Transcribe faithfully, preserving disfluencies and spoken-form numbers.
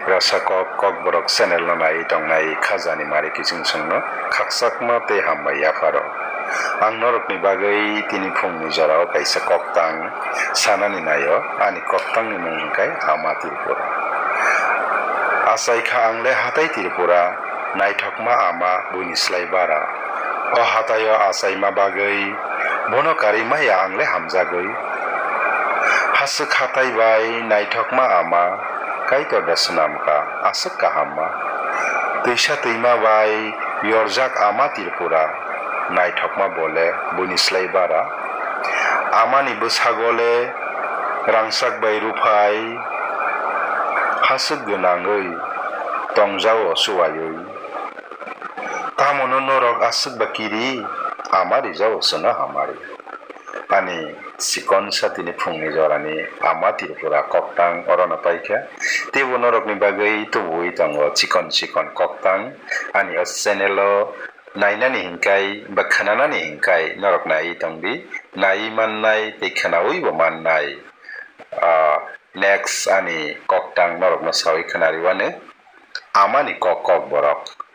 Rasa kok, Kokborok channel no naiwi tongnai khajani mari kiching chwngno khakchangma tei hambai yapharo. Ang norokni bagwi tini phungni jorao kaisa koktang sanani naio, ani koktangni mung hwnkhe Ama Tripura. Achai kha ang le hatai Tripura, naithokma ama buini slai bara. O hataio achaima bagwi bono karwi maya ang le hamjagwi. Haswk hatai bai naithokma ama, Kaitor da swnamkha, aswk kahamma. Twisa twima bai yorjak Ama Tripura, naithokma bole buini slai bara. Amani bwsagole rangchak bai ruphai, haswk gwnangwi tongjao chuwaiwi. Tamono norok aswk ba kiri, Ama rijao chwngno hamari. Ani chikon satini phungni jorani Ama Tripura koktang orono paikha. Teibo norokni bagwi tubuwi tongo chikon chikon koktang. Ani o channel o nainani hinkai ba khwnanani hinkai norok naiwi tongdi. Naiwi mannai tei khwnawibo mannai. Ah, next ani koktang norokno sawi khwnariwano. Amani kok Kokborok.